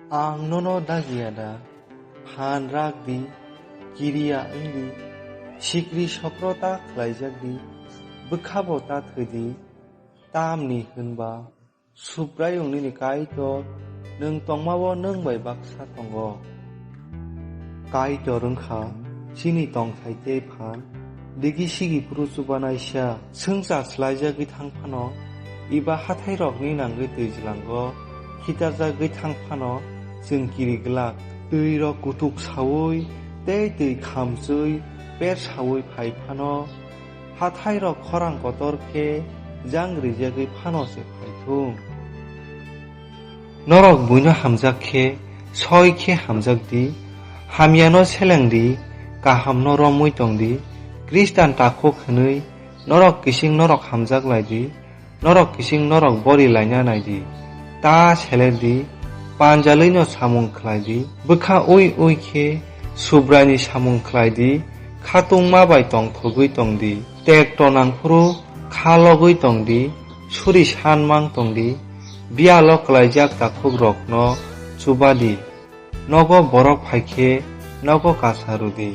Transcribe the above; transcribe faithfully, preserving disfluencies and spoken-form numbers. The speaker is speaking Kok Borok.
Ang nono dagiya da? Phan rak di, kiriya wng di, sikri sokro ta khlaijak di, bwkhabo ta thwi di, tamni hwnba Subraiyung nini Kaitor nwng tongma-o nwng bai baksa tongo. Kaitor wng kha chini tongthai tei phan, digi sigi phuru chubanaisa. Swngchar swlaijagwi thang phano, eba hathairokni nangwi twijlango khitarjagwi thang phano chwng kiri glak. Twirok kutuk saui tei twi khamchwi per saui phai phano, hathairok khorang kotor khe jang rijagwi phano se phai thung. Norok buino hamjak khe soi khe hamjak di, hamyano seleng di, kahamno romwi tong di. Khristan takhuk hwnwi norok kising norok hamjak lai di, norok kising norok bori laina nai di. Ta seler di, panjalwino samung khlai di, bwkha ui ui khe Subraini samung khlai di, khatungma bai tongthogwi tong di. Tek tonang phuru kha logwi tong di, suri san mang tong di, biyalo klaijak takhukrokno chuba di. Nogo borok phai khe nogo kasa rw di.